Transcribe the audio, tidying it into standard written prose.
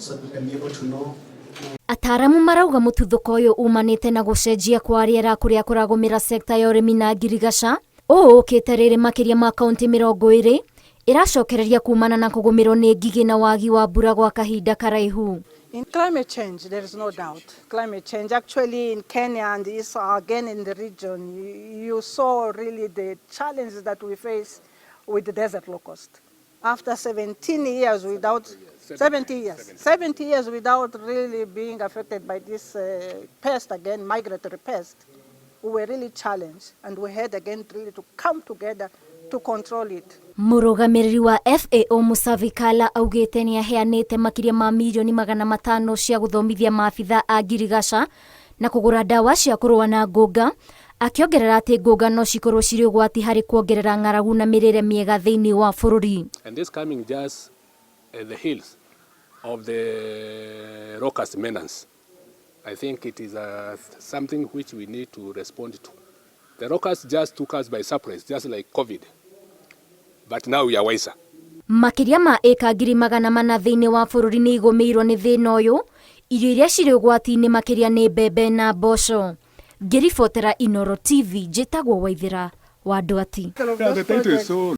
so that we can be able to know. Ataaramu marauga mũtuthũko ũyũ umanĩte na gũcenjia kwa rĩera kũrĩa kũragũmĩra sekta ya ũrĩmi na ngirigaca. Ũũ ũkĩte rĩrĩ makĩria ma kaunti 20 iracokereria kumana na kũgũmĩrwo nĩ ngigĩ na wagi wa mbura gwa kahinda karaihu. In climate change, there is no doubt. Climate change, actually in Kenya and is again in the region, you saw really the challenges that we face with the desert locust. After 17 years without, 70 years, 70 years without really being affected by this pest again, migratory pest, we were really challenged and we had again really to come together to control it. Mũrũgamĩrĩri wa FAO Musavi Kala augĩte nĩ aheanĩte makĩria ma mirioni 500 cia gũthomithia maabitha a ngirigaca na kũgũra ndawa cia kũrũa na ngũnga, akĩongerera atĩ ngũnga no cikorwo cirĩ ũgwati harĩ kuongerera ng'aragu na mĩrĩre mĩega thĩinĩ wa bũrũri. And this coming just at the heels of the locust menace. I think it is something which we need to respond to. The locusts just took us by surprise, just like COVID. But now we are wiser. Makĩria ma ĩka 400,000 thĩinĩ wa bũrũri nĩ igũmĩirwo nĩ thĩna ũyũ. Irio iria cirĩ ũgwati-inĩ makĩria nĩ mbembe na mboco. Ngĩribotera Inoro TV, njĩtagwo Waithĩra wa Ndwati. Yeah, the title is so